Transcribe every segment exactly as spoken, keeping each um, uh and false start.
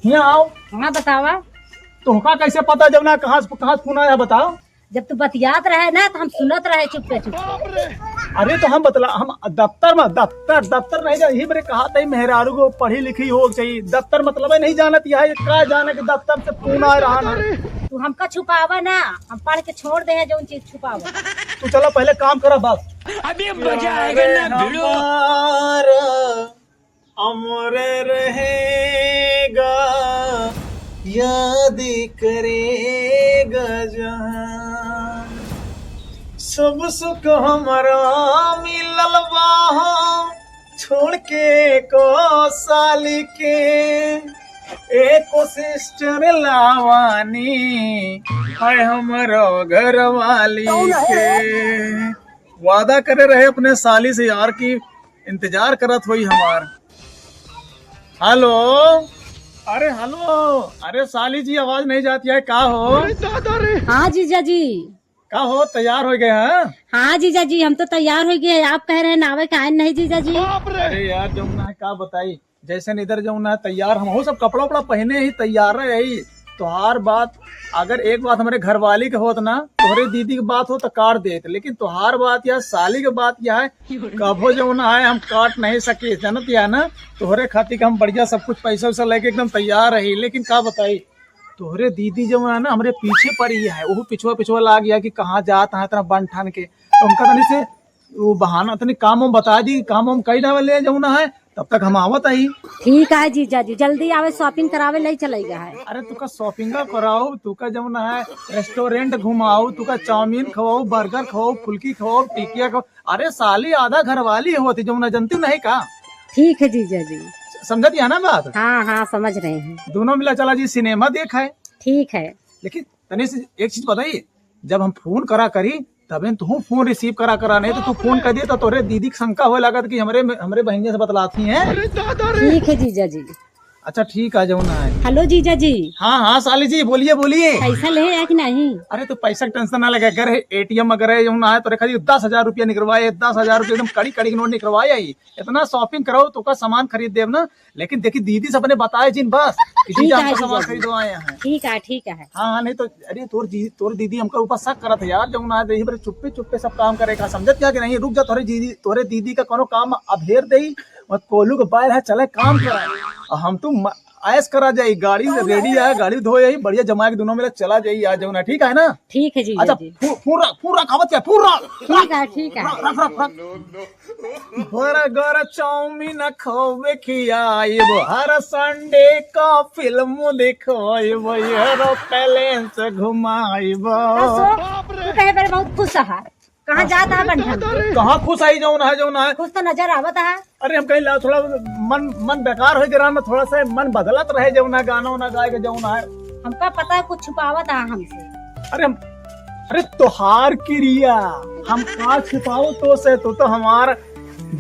हियाँ आओ। हाँ, बतावा। तोहका कैसे पता जब ना कहाँ से, कहाँ से फोन आया, बताओ। जब तू बतियात रहे ना, तो हम सुनत रहे चुप्पे चुप्पे। अरे, तो हम बतला, हम दफ्तर में, दफ्तर, दफ्तर नहीं जा, यही बरे कहा तई मेहरारू को पढ़ी लिखी हो चाहिए। दफ्तर मतलब है नहीं जानत, यह का जाने कि दफ्तर से फोन आ रहा ना। तू हमका छुपावा ना, हम पढ़ के छोड़ दे हैं जौन चीज छुपावा। तू चला पहले काम करा बस। अभी मजा आएगा ना भिड़ो। हमारा अमर रहेगा, याद करेगा जहां। सब सुख हमरा मिलल बा हो, छोड़ के एको साली के, एको सिस्टर लावानी है हमरो घरवाली के। वादा करे रहे अपने साली से यार कि इंतजार करत होई हमार। हेलो। अरे हेलो। अरे साली जी, आवाज नहीं जाती है, का हो? अरे दादा रे। हाँ जीजा जी। का हो, तैयार हो गए हैं? हाँ जीजा जी, हम तो तैयार हो गए हैं। आप कह रहे हैं नावे का आए नहीं जीजा जी। अरे यार, जौन ना है, का बताई, जैसे इधर जौन ना है तैयार, हम हो सब कपड़ा उपड़ा पहने ही तैयार रहे ही। तोहार बात, अगर एक बात हमरे घरवाली के होत ना, तोहरे दीदी के बात हो तो काट देत, लेकिन तोहार बात या साली के बात या है, कभो जौन ना है हम काट नहीं सके, जानत या ना। तोहरे खातिर के हम बढ़िया सब कुछ पैसा वैसा लेके एकदम तैयार रही, लेकिन का बताई, तोहरे दीदी जौन है ना हमरे पीछे पड़ी है, वो पिछुआ पिछुआ लाग गया कि कहाँ जात है इतना बन ठान के। तो उनका तनी से वो बहाना, तनी काम वाम बता दी, काम वाम कई डावे ले जौन है, तब तक हम आवत आई। ठीक है जीजा जी, जल्दी आवे, shopping करावे ले चलेगा है। अरे तुका shopping कराओ, तुका जौन है restaurant घुमाओ, तुका चाउमीन खवाओ, burger खवाओ, फुल्की खवाओ, टिकिया खवाओ। अरे साली आधा घरवाली होती जौन है, जनती नहीं का? ठीक है जीजा जी। समझत या ना बात? हाँ हाँ, समझ रहे हैं। दोनों मिला चला जी सिनेमा देख है। ठीक है। लेकिन तनी से एक चीज बताइए, जब हम फोन करा करी तबे तू फोन receive करा करा, नहीं तो तू फोन कर दिए तो तोरे दीदी के शंका होए लागत कि हमरे हमरे बहिनिया से बतलाती हैं। अरे दादा रे। ठीक है जीजा जी। अच्छा ठीक है, जौन है। हेलो जीजा जी। हाँ हाँ साली जी, बोलिए बोलिए। पैसा ले है कि नहीं? अरे तू पैसा के tension ना लगे, अगर एटीएम अगर है जौन है तोरे खाली दस हजार रुपया निकलवाए, दस हजार रुपया एकदम कड़ी कड़ी के नोट निकलवाए आई। इतना shopping कराओ, तोका सामान खरीद देब ना, लेकिन देखी दीदी से अपने बताए जिन बस कि ठीक जीजा है हमका सामान जीजा जी। खरीदवाए हैं। ठीक है, ठीक है। हाँ हाँ, नहीं तो अरे तोर जी, तोर दीदी हमका ऊपर शक करत है यार, जौन ना है यही पर चुप्पे चुप्पे सब काम करे का, समझत क्या कि नहीं? रुक जा, तोरे दीदी, तोरे दीदी का कोनो काम अभेर देई, और कोलू के बैल है चले काम करे, और हम तू म-, ऐश करा जाई, गाड़ी से ready है, गाड़ी धोए आई, बढ़िया जमा के दोनों मिला चला जाई आज जौन है, ठीक है ना? ठीक है जीजा अच्छा, जी। फू-, फोन रख, फोन रख, आवत क्या? फोन रख, ठीक है, ठीक है। रख, रख, रख, रख। बर्गर चाउमीन खवे खियाइब, हर संडे का फिल्म दिखाइब, एरोप्लेन से घुमाइब। दसो, तू कहे बेर बहुत खुश है। कहाँ जात है बंठन के? कहाँ खुश आई जौन है, जौन है? खुश तो नजर आवत है। अरे हम कहीं ला थोड़ा मन, मन बेकार हो गया ना, थोड़ा सा मन बदलत रहे जौन है, गाना वाना गाए के जौन है। हमका पता है कुछ छुपावत है हमसे। अरे हम, अरे तोहार किरिया, हम का छिपाओ तो से, तू तो हमार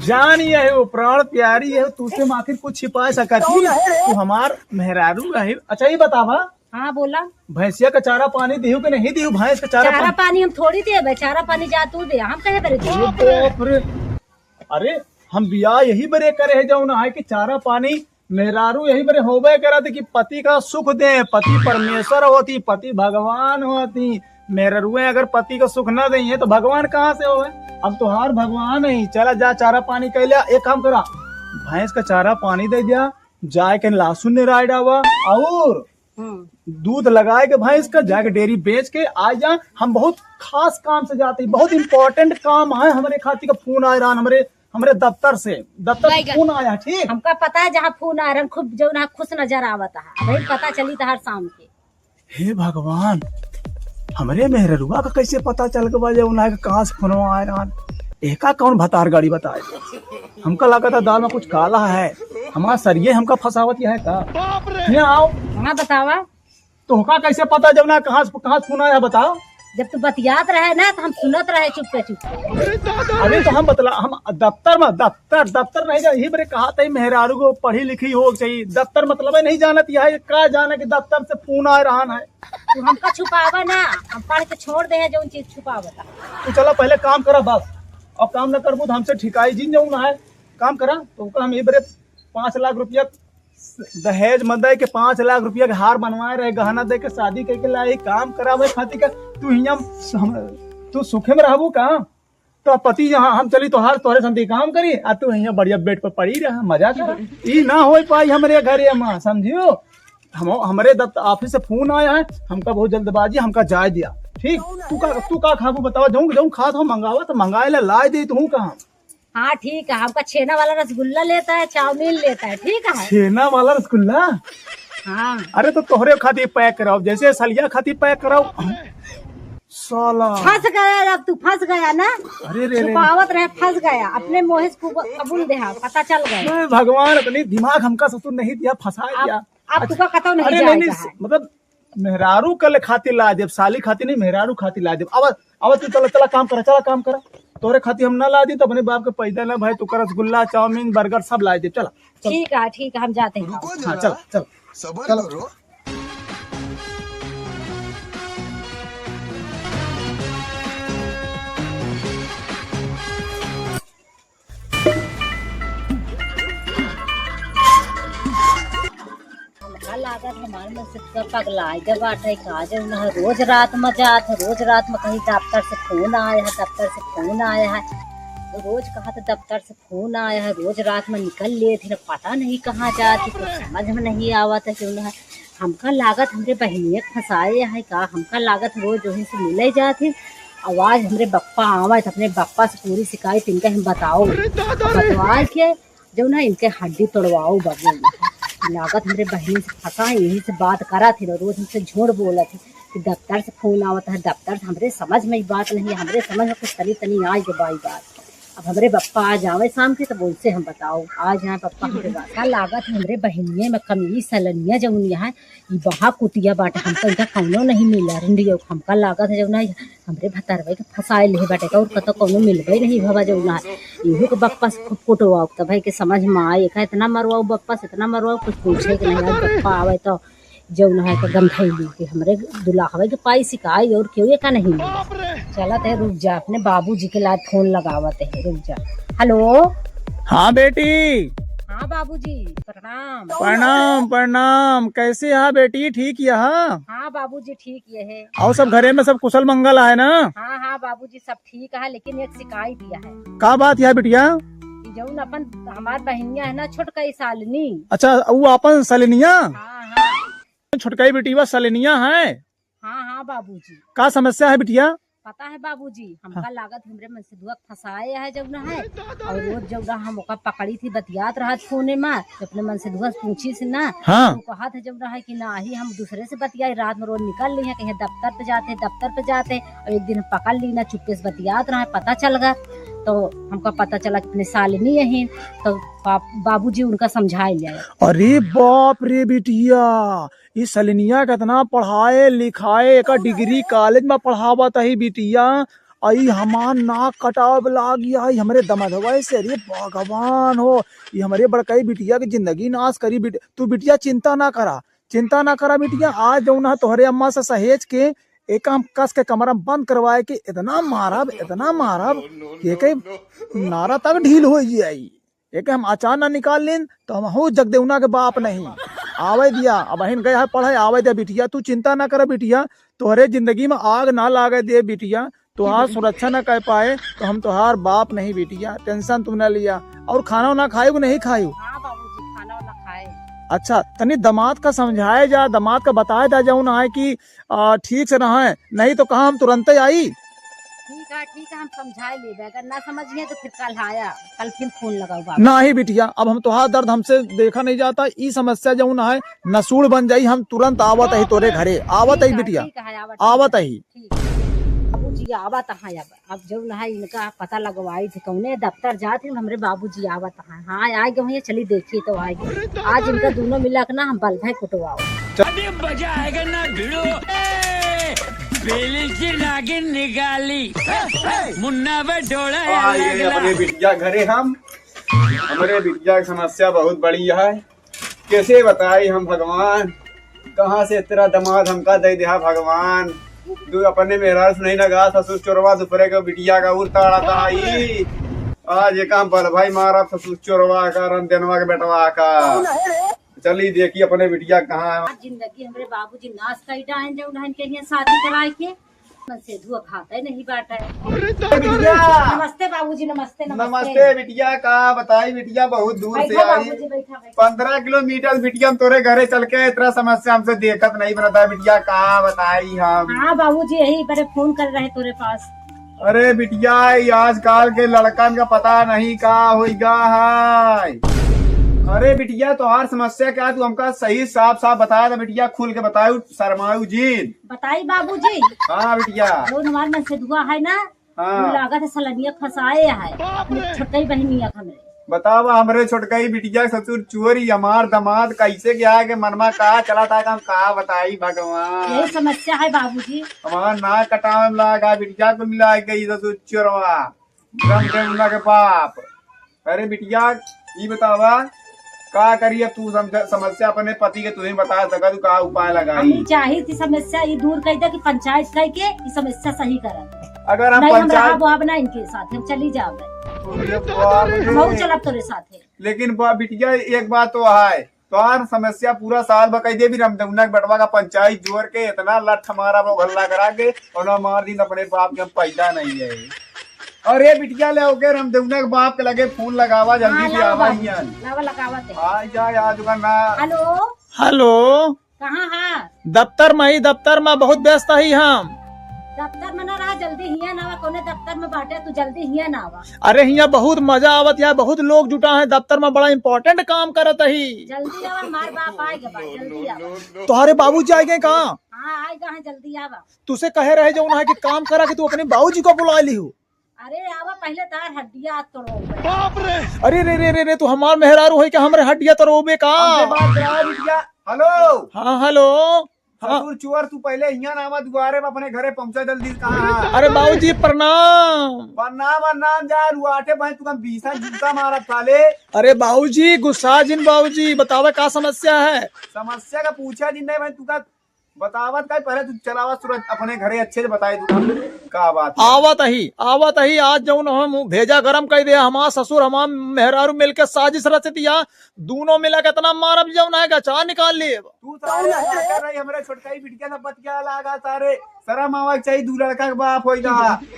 जान ही है, वो प्राण प्यारी है, तू से हम आखिर कुछ छिपा सकत ही? तू हमार मेहरारू है। अच्छा ये बतावा, हाँ बोला। भैंसिया का चारा पानी दिहू कि नहीं दिहू? भैंस का चारा चारा पानी। पानी हम थोड़ी देबे, चारा पानी जा तू दे, हम कहे बरे देबे? अरे बाप रे। अरे हम बियाह यही बरे करे है जौन है कि चारा पानी मेहरारू यही बरे होबे करत कि पति का सुख दे, पति परमेश्वर होती, पति भगवान होती। मेहरारुए अगर पति का सुख ना देइहे तो भगवान कहाँ से होए? हम तोहार भगवान है, चला जा चारा पानी कर लिया। एक काम करा, भैंस का चारा पानी दे दिया, जाए के लहसुन निराय डावा और हम्म। दूध लगाए के भैंस का, जाके डेयरी बेच के आ जा। हम बहुत खास काम से जाते हैं, बहुत important काम है हमरे खातिर का फोन आए रहन हमरे, हमरे दफ्तर से, दफ्तर से बैगन। फोन आया, ठीक? हमका पता है जहाँ फोन आए रहन, खूब जौन है खुश नजर आवत है, वही पता चली तो हर शाम के। हे भगवान, हमरे मेहररुआ का कैसे पता चल गवा जौन है कहाँ से फोन आए रहन? एका कौन भतार गाड़ी बताए? हमका लगा था दाल में कुछ काला है, हमार सरिये हमका फंसावत है का? यहाँ आओ। हाँ, बतावा। तोहका कैसे पता जब ना कहाँ से, कहाँ से फोन आया, बताओ। जब तू बतियात रहे ना, तो हम सुनत रहे चुप्पे चुप्पे। अरे तो हम बतला, हम दफ्तर में, दफ्तर, दफ्तर नहीं जा, यही बरे कहा तई मेहरारू को पढ़ी लिखी हो चाहिए। दफ्तर मतलब है नहीं जानत, यह का जाने कि दफ्तर से फोन आ रहा है। तू हमका छुपावा ना, हम पढ़ के छोड़ दे है जौन चीज छुपावता। तू चला पहले काम करा बस, अब काम न करबू तो हमसे ठिकाई जिन जौन है। काम करा, तो ओका हम ये बरे पाँच लाख रुपया दहेज में दे के पाँच लाख रुपया के हार बनवाए रहे, गहना दे के शादी करके लाए, काम करावे खातिर का तू हियां हम, तू सुखे में रहबू का? तो पति यहाँ हम चली तोहार, तोहरे संती काम करी, आ तू यहाँ बढ़िया बेड पर पड़ी रहा, मजा कर। ई ना हो पाई हमरे घरे में, समझियो? हम, हमरे दफ्तर, ऑफिस से फोन आया है, हमका बहुत जल्दबाजी, हमका जाए दिया। ठीक, तू का, तू का खाबू बतावा? जाऊँ, जाऊँ खात हो, मंगावा तो मंगाए ला, लाए दे तू कहाँ? हाँ, ठीक है, हमका छेना वाला रसगुल्ला लेता है, चाउमीन लेता है, ठीक है? छेना वाला रसगुल्ला? हाँ। अरे तो तोहरे खातिर पैक कराओ, जैसे सलिया खातिर पैक कराओ। साला। फंस गया, अब तू फंस गया ना। अरे रे रे। छुपावत रहे, फंस गया। अपने मोहे से कबू-, कबूल दे, हाँ, पता चल गया। अरे भगवान, अपनी दिमाग हमका ससुर नहीं दिया, फंसा अब, दिया। अब अच्छा। तुका कतौ नहीं अरे नहीं, जाएगा नहीं, है। मतलब मेहरारू कल खातिर ला देब, साली खातिर नहीं, मेहरारू खातिर ला देब। अब, अब तू चला, चला काम करा, चला काम करा। तोरे खातिर हम ना ला दी तो अपने बाप के पैदा ना भाई, तू कर रसगुल्ला, चाउमीन, बर्गर सब ला देब। चला, चला। ठीक है, ठीक है, हम जाते हैं। रुको हाँ, जरा, चला, चला। सबर चलो। करो। हमका लागत हमार मन से पूरा पगलाए के बाटे का, जौन है रोज रात में जात है, रोज रात में कहीं दफ्तर से फोन आया है, दफ्तर से फोन आया है, रोज कहत दफ्तर से फोन आया है, रोज रात में निकल लेत है, पता नहीं कहाँ जात है, कुछ समझ में नहीं आवत है, जौन है हमका लागत हमरे बहिनिया के फंसाए है का? हमका लागत रोज वहीं से मिले जात है। आवाज हमरे बप्पा आवत, अपने बप्पा से पूरी शिकायत इनका हम बताओ। अरे दादा रे। बतवा के जौन है इनके हड्डी तोड़वाओ बाबू। लागत हमरे बहिनी से फंसा है, यही से बात करत है, रोज हमसे झूठ बोलत है कि दफ्तर से फोन आवत है, दफ्तर से। हमरे समझ में ई बात नहीं है, हमरे समझ में कुछ तनी तनी आए के बाई बात। अब हमरे बप्पा आ जावे शाम के, तब उनसे हम बताओ, आ जाए बप्पा हमरे बात। का लागत है हमरे बहिनिये में कमी, सलनिया जौन यहाँ, ई बहा कुतिया बाटे, हमका इनका कौनो नहीं मिला, रिंडियो, हमका लागत है जौन है, हमरे भतरवे के फंसाए ले बाटे का, और कतो कौनो मिलबे नहीं भवा जौन है। इहू के बप्पा से खूब कुटवाओ, तब है के समझ में आए, का इतना मरवाओ बप्पा से, इतना मरवाओ, कुछ पूछे के नहीं, आज बप्पा आवे तो जौन है के गंधैली के हमरे दुलाहवे के पाई सिकाई और केहू एका नहीं मिला। बाप रे। चलत है, रुक जा, अपने बाबूजी के लाए फोन लगावत है, रुक जा। हेलो। हाँ बेटी। हाँ बाबूजी, प्रणाम। प्रणाम, प्रणाम। कैसे हा बेटी? ठीक यहा? हाँ बाबूजी, ठीक ये है। और सब घरे में सब कुशल मंगल है ना? हाँ, हाँ बाबूजी, सब ठीक है, लेकिन एक शिकायत यह है। का बात यह बिटिया? ई जौन अपन हमार बहिनिया है ना, छोटका ई सालिनी। अच्छा, वो अपन सलिनिया? हाँ, हाँ। छोटका ई बिटिया सलिनिया है? हाँ, हाँ बाबूजी। का समस्या है बिटिया? पता है बाबूजी, हमका हाँ। लागत हमरे मनसेधुआ के फंसाए है जौन है, और रोज जौन हम ओका पकड़ी थी बतियात रहत फोने में, तो अपने मनसेधुआ से पूछी से ना, हाँ। तो कहत है जौन है कि ना ही हम दूसरे से बतियाई, रात में रोज निकल ली है, कहीं दफ्तर पे जाते, दफ्तर पे जाते, और एक दिन पकड़ ली ना, चुप्पे से बतियात रहा, पता चल गया, तो हमका पता चला कि अपने सालिनी यही, तो बाप, बाबूजी उनका समझाए ले आए। अरे बाप रे बिटिया, ई सलिनिया केतना पढ़ाए लिखाए, एका डिग्री कॉलेज में पढ़ावत ही बिटिया, आ ई हमार नाक कटावे लाग गया, ई हमरे दमदवा से, अरे भगवान हो, ई हमरे बड़कई बिटिया के जिंदगी नाश करी। बिट-, तू बिटिया चिंता ना करा, चिंता ना करा बिटिया, आज जौन है तोहरे अम्मा से सहेज के एका हम कस के कमरा में बंद करवाए के इतना मारब, इतना मारब कि एके नारा तक ढील हो जाई। एके हम अचार ना निकाल लेन, तो हम हो जगदेवना के बाप नहीं। आवे दिया, अबहिन गया है पढ़े, आवे दिया बिटिया, तू चिंता ना कर बिटिया, तोहरे जिंदगी में आग ना लागे दे बिटिया, तोहार सुरक्षा ना कर पाए, तो हम तोहार बाप नहीं बिटिया, tension तू ना लिया। और खाना वाना खाए कि नहीं खाए? हाँ बाबूजी, खाना वाना खाए। अच्छा, तनी दामाद का समझाए जा, दामाद का बताए दा जौन है कि आ, ठीक से रहे, नहीं तो कहा हम तुरंते आई। ठीक है, ठीक है, हम समझाए लेबे, अगर ना समझिए तो फिर कल आया, कल फिर फोन लगाओ बाबू। नहीं बिटिया, अब हम तोहार दर्द हमसे देखा नहीं जाता, ई समस्या जौन है नसूड़ बन जाई, हम तुरंत आवत ही तोरे घरे, आवत ही ठीक है, बिटिया, ठीक है, आवत ही। ठीक है। बाबूजी आवत है अब, अब जौन है इनका पता लगवाई थी कौने दफ्तर जात ही, हमरे बाबूजी आवत हाँ, हाँ, आइ गए भैया, चली देखी तो आइ गए। आज इनका दोनों मिला के ना हम बल्ब है कुटवाओ। अभी मजा आएगा ना भिड़ो। ए, बेली से नागिन निकाली। मुन्ना बटोला आ, ये लगला। अपने बिटिया घरे हम, हमरे बिटिया की समस्या बहुत बड़ी है। कैसे बताई हम भगवान, कहाँ से इतना दामाद हमका दे दिया भगवान। तू अपने मेहरारू से नहीं लगा, ससुर चोरवा दूसरे के बिटिया का उर ताड़ा था ई। आज ये काम बल भाई मारा ससुर चोरवा का, रमदेनवा के बेटवा का। कौन है रे? चली देखी अपने बिटिया कहाँ है। आज जिंदगी हमरे बाबूजी नाश कई डाइन, जउन हन के यहाँ शादी कराए के। मन से धुआ खाता ही नहीं बाटा है। अरे बिटिया। नमस्ते बाबूजी, नमस्ते, नमस्ते। नमस्ते बिटिया, का बताई बिटिया, बहुत दूर से बैठा आई। बाबूजी, बैठा, बैठा। पन्द्रह किलोमीटर बिटिया, हम तोरे घरे चल के इतना समस्या हमसे देखत नहीं बनता है बिटिया, का बताई हम। हाँ बाबूजी, यही बड़े फोन कर रहे तोरे पास। अरे बिटिया, ये आजकल के लड़कन का पता नहीं का होइगा है। अरे बिटिया, तोहार समस्या क्या, तू हमका सही साफ साफ बता दे बिटिया, खुल के बताऊ, शर्माऊ जिन। बताई बाबूजी। हाँ बिटिया। जउन हमार मन से धुआ है ना, हाँ। वो लागत है सलनिया फंसाए है। बाप रे। छोटकई बहनिया हमरे। बतावा हमरे छोटकई बिटिया के ससुर चोरी हमार दमाद कैसे गया है के मनमा का चला था, हम का बताई भगवान। यही समस्या है बाबूजी। हमार नाक कटावे में लागा बिटिया को मिला गई ससुर चोरवा। रामदेवना के बाप। अरे बिटिया, ई बतावा, का करी अब तू समझ-, समस्या अपने पति के तू ही बता सका, तू का उपाय लगाई? हम ई चाही थी समस्या ई दूर कर दे कि पंचायत कह के ई समस्या सही करा। अगर हम नहीं, हम पंचायत रहब वहब ना इनके साथ, हम चली जाब। अरे बाप रे। हम चलब तोरे साथे। लेकिन बा-, बिटिया, एक बात तो है, तोहार समस्या पूरा साल भर कई देबी, रामदेवना के बेटवा का पंचायत जोर के इतना लठ मारा, वो हल्ला करा के, और ना मार दिन अपने बाप के हम पैदा नहीं है। अरे बिटिया, ले ओके रामदेवना के बाप के लगे फोन लगावा, जल्दी हाँ, से लावा आवा बाबू, हियाँ। लावा लगावा ते। आ जा, आ दुकान ना। हेलो। हेलो। कहाँ है? दफ्तर में ही, दफ्तर में बहुत व्यस्त ही हम। दफ्तर में ना रहा, जल्दी हियाँ ना आवा, कौने दफ्तर में बाटे, तू जल्दी हियाँ ना आवा। अरे हियाँ बहुत मजा आवत है, बहुत लोग जुटा है दफ्तर में, बड़ा important काम करत ही। जल्दी आवा, हमार बाप आए गए बा, जल्दी आवा। तोहरे बाबूजी आए गए कहाँ? हाँ, आए गए हैं, जल्दी आवा। तुसे कहे रहे जउन है कि काम करा कि तू अपने बाबूजी को बुला लिहू। अरे आवा, पहले तार हड्डिया तोड़ो। बाप रे। अरे रे रे रे रे, तू हमार मेहरारू होई कि हमरे हड्डिया तोड़ोबे का? हमसे बात करा बिटिया। हेलो। हाँ, हेलो। हाँ। ससुर चोर, तू पहले हियाँ ना आवा, दुआरे में अपने घरे पहुँचा जल्दी से, कहाँ है? अरे बाबूजी, प्रणाम। प्रणाम, प्रणाम, जा, रुआटे भाई, तू कम बीसा जूता मारा साले। अरे बाबूजी, गुस्सा जिन बाबूजी, बतावे का समस्या है? समस्या का पूछा जिन नहीं भाई, तू का बतावत का, पहले तू चलावा सूरज अपने घरे अच्छे से बताए तू का बात है। आवत ही, आवत ही, आज जउन हम भेजा गरम कई दे, हमार ससुर, हमार मेहरारू मिलके साजिश रचित या, दूनो मिला के इतना मारब जउन है गचा निकाल लेब। तू सारे ऐसा कर रही, हमरे छोटकाई बिटिया सब बतिया लागा सारे, शरम आवा के चाहिए, दू लड़का के बाप होइगा।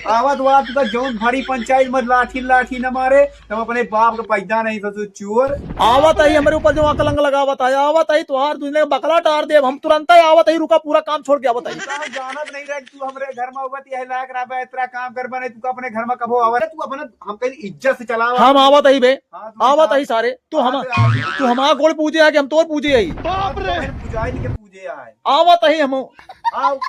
आवत वात का जउन भरी पंचायत में लाठी लाठी न मारे, तब अपने बाप के पैदा नहीं ससुर चोर। आवत ही हमरे ऊपर जो अकलंग लगावत है, आवत ही तोहार दुनिया के बकला टार देब हम, तुरंत ही आवत ही, रुका, पूरा काम छोड़ के आवत ही। हम जानत नहीं रहे कि तू हमरे घर में आवत यही लायक रहबे, इतना काम करबे नहीं, तू अपने घर में कबो आवत, तू अपने हम कहीं इज्जत से चलावा। हम आवत ही बे, हाँ, तू आवत ही सारे, तू हम, हाँ, तो आवत ही। तू हमार गोड़ पूजे है कि हम तोर पूजे है? बाप रे। हम पुजारी के पूजे आए। आवत ही हम। आओ।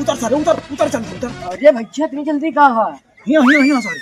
उतर सारे, उतर, उतर, चल, उतर। अरे भैया, इतनी जल्दी का है? हियाँ, हियाँ, हियाँ, सारे।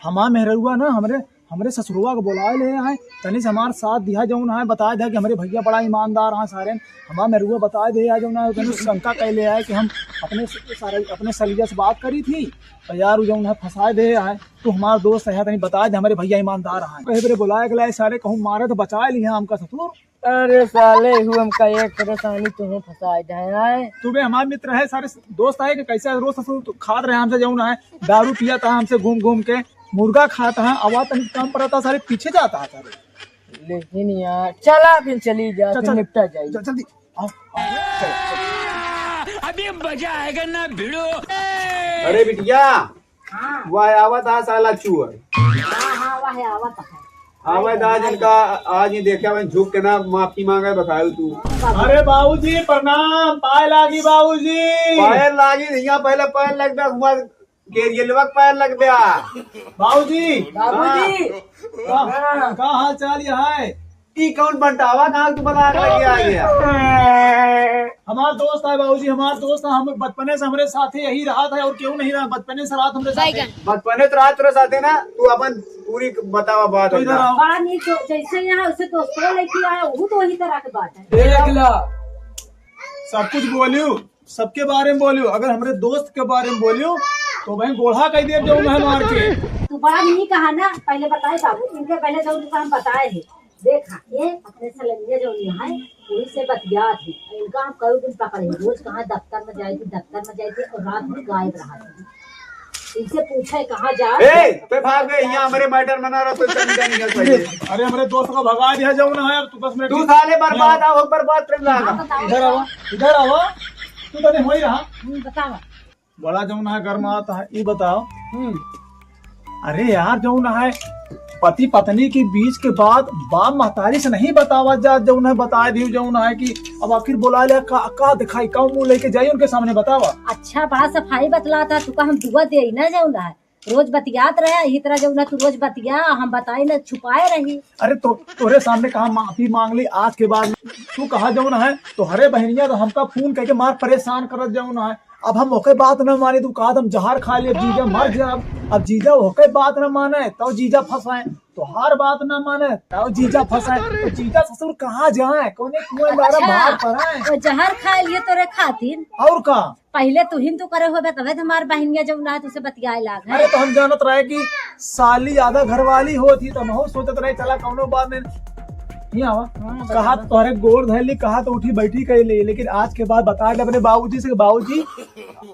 हमार मेहररुआ ना हमरे, हमरे ससुरवा के बोलाए ले आए, तनी से हमार साथ दिया जउन है, बताए दिया कि हमरे भैया बड़ा ईमानदार हैं सारे। हमार मेहररुआ बताए दे आए जउन है, तनी शंका कइ ले आए कि हम अपने स-, सारे, अपने सलिया से बात करी थी, तो यार उ जउन है फंसाए दे आए, तू हमार दोस्त है, तनी बताए दे हमरे भैया ईमानदार हैं। कहे बरे बोलाए के लाए सारे, कहूँ मारे तो बचाए लिहे हमका ससुर। अरे साले, हु हमका एक परेशानी तुहूँ फंसाए दे आए। तू बे हमार मित्र है, सारे दोस्त है कि कैसे रोज ससुर तू खात रहे हमसे जउन है, दारू पिया था हमसे घूम घूम के, मुर्गा खाता है, आवाज तनिक कम पड़ता, सारे पीछे जाता है सारे। लेकिन यार, चला फिर चली जा, चल, फिर चल। निपटा जाए। चल, जल्दी। आओ, आओ, चल, चल। अभी मजा आएगा ना भिड़ो। अरे बिटिया, हाँ। वह आवत है साला चोर। हाँ, हाँ, वह आवत है। आवत आज इनका, आज ये देखे, वहीं झुक के ना माफी मांगे, बताओ तू। अरे बाबूजी प्रणाम, पाए लागी बाबूजी। पाए लागी, यहाँ पहले पाए लग गया, हुआ केरियलवा के पैर लग गया। बाबूजी। बाबूजी। हाँ। का, का हाल चाल ये है? ई कौन बंटावा, कहाँ तू बना के लगे आ गया? हमार दोस्त है बाबूजी, हमार दोस्त है, हम बचपने से हमरे साथे यही रहा था और क्यों नहीं रहा, बचपने से रात हमरे साथे। बचपने से रात तोरे साथे ना, तू अपन पूरी बतावा बात तो इधर अपना। आओ। पानी तो जैसे यहाँ उसे दोस्तों लेके आया, वो तो वही तरह के बात है। देख ला, सब कुछ बोलियो। सबके बारे में बोलियो, अगर हमरे दोस्त के बारे में बोलियो, तो वहीं गोढ़ा कह देब जउन है मार के। तू बात नहीं कहा ना, पहले बताए बाबू, इनके पहले जउन तुका हम बताए हैं। देख, हाँ, ये अपने सलंगिया जउन है, वही से बतियात है। इनका हम कई दिन पकड़े हैं, रोज कहाँ दफ्तर में जाए थे, दफ्तर में जाए थे और रात में गायब रहा थे। इनसे पूछे कहाँ जा। ए, पे भाग गए, यहाँ हमरे matter मना रहा, तो चल जाने का चाहिए। अरे, हमरे दोस्त को भगा दिया जाऊ ना है, अब तू बस में तू साले बर्बाद, आओ, बर्बाद कर लागा। हाँ, बताओ। इधर आवा, इधर आवा, तू तने होई रहा। हम्म, बतावा। बड़ा जौन है गरमात है, ई बताओ। हम्म। अरे यार, जौन है पति पत्नी के बीच के बात बाप महतारी से नहीं बतावा जा, जौन है बताए दियो, जौन है कि अब आखिर बोला ले का, का दिखाई, का मुंह लेके जाई उनके सामने, बतावा। अच्छा, बड़ा सफाई बतलात है, तुका हम दुआ देई ना, जौन है रोज बतियात रहे, यही तरह जौन है तू रोज बतिया, हम बताई ना, छुपाए रही। अरे तो तोरे सामने कहा माफी मांग ली, आज के बाद तू कहा जौन है तोहरे बहनिया तो हमका फोन करके मार परेशान करत जौन है। अब हम ओके बात न माने, तू कहा हम जहर खा ले, जीजा मर जाब। अब जीजा ओके बात न माने, तो जीजा फंसाए, तोहार बात न माने, तो जीजा फंसाए। तो जीजा ससुर कहाँ जाए, कौने कुआं बारा अच्छा, भाग पड़ाए? वो जहर खाए लिए तोरे खातिर। और का? पहिले तू ही तो करे होबे, तबे तो हमार बहिनिया जौन है तुसे बतियाए लाग है। अरे तो हम जानत रहे कि साली आधा घरवाली होत ही, तो हम सोचत रहे चला कौनो बात नहीं। नहीं आवा। हाँ, कहा बतावा। तोहरे गोड़ धैली, कहा तो उठी बैठी कह ले, लेकिन आज के बाद बता दे अपने बाबूजी से कि बाबूजी,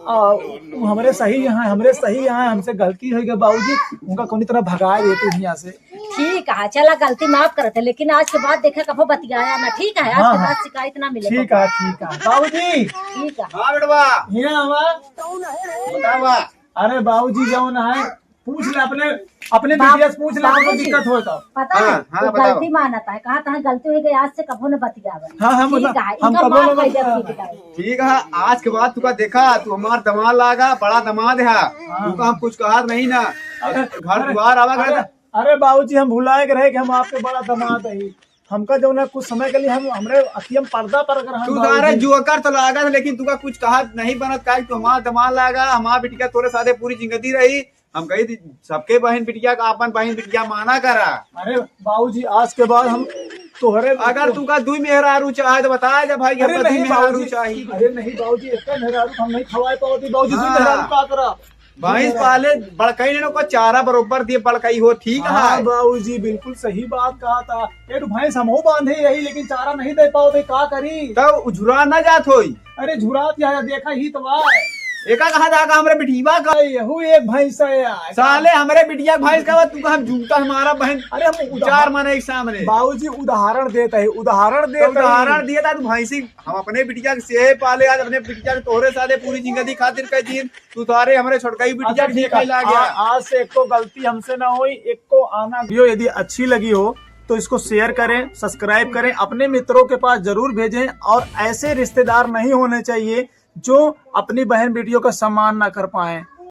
आ, उ हमरे सही यहाँ, हमरे सही यहाँ, हमसे गलती हो गई बाबूजी, उनका कौनी तरह भगाए देते यहाँ से। ठीक है, चला गलती माफ करते, लेकिन आज के बाद देखे कबो बतियाया ना, ठीक है? आज हाँ, के हाँ। बाद शिकायत ना मिले ठीक कबो। है, ठीक है। बाबूजी। ठीक है। हाँ बेटवा। यहाँ आवा। बतावा। अरे बाबूजी जौन है, पूछ ले अपने, अपने बाप-, बिटिया से पूछ ले, कोनो बाबूजी, दिक्कत हो तो। पता हाँ, है, हाँ, वो बताओ। गलती मानता है, कहा था गलती हो गई, आज से कबो न बतियावे। हाँ, हाँ, ठीक मतलब, है, हम इनका कबो माफ न कर दिया बतियावे। ठीक है, आज के बाद तुका देखा, तू हमार दमाद लागा, बड़ा दमाद है, हाँ। तुका हम कुछ कहा नहीं ना, अरे, घर अरे, द्वार आवा अरे, गया। अरे बाबूजी, हम भुलाए के रहे कि हम आपके बड़ा दमाद है। हमका जौन है कुछ समय के लिए हम, हमरे अखियम पर्दा पर अगर हम तू बाबूजी सारे जुअकर तो लागा था, लेकिन तुका कुछ कहा नहीं बनत, काहे कि तू हमार दमाद लागा, हमार बिटिया तोरे साथे पूरी जिंदगी रही। हम कही थी, सबके बहिन बिटिया का अपन बहिन बिटिया माना करा। अरे बाबूजी, आज के बाद हम तोहरे अगर तुका दुई मेहरारू चाहे तो बताए जा भाई, अरे हमका दुई नहीं मेहरारू बाबूजी, चाही। अरे नहीं बाबूजी, एक मेहरारू हम नहीं खवाए पावती बाबूजी, दुई हाँ। मेहरारू का करा? भैंस पाले बड़कई ने ओकर चारा बरोबर दिए बड़कई हो, ठीक हाँ है। बाबूजी, बिल्कुल सही बात कहा था। एक भैंस हमहू बांधे यही, लेकिन चारा नहीं दे पावत है, का करी? तब उझुरा ना जात होई। अरे झुरात या देखा ही तो बा। एका कहा था का हमरे बिटिया का? यहू एक भैंस है यार। साले हमरे बिटिया के भैंस का बा, तू का हम जूता हमारा बहन। अरे हम उदाहरण चार माने एक सामने। बाबूजी उदाहरण देता है, उदाहरण तो देता है। उदाहरण दिया था तू भैंसी, हम अपने बिटिया के सेहे पाले, आज अपने बिटिया के तोहरे साथे पूरी जिंदगी खातिर कह दीन। तू सारे हमरे छोटका ही बिटिया अच्छा, के ठीक है। खाई लाग गया। आ-, आज से एको गलती हमसे ना होई, एको आना। वीडियो यदि अच्छी लगी हो तो इसको share करें, subscribe करें, अपने मित्रों के पास जरूर भेजें। और ऐसे रिश्तेदार नहीं होने चाहिए जो अपनी बहन बिटियों का सम्मान ना कर पाएं।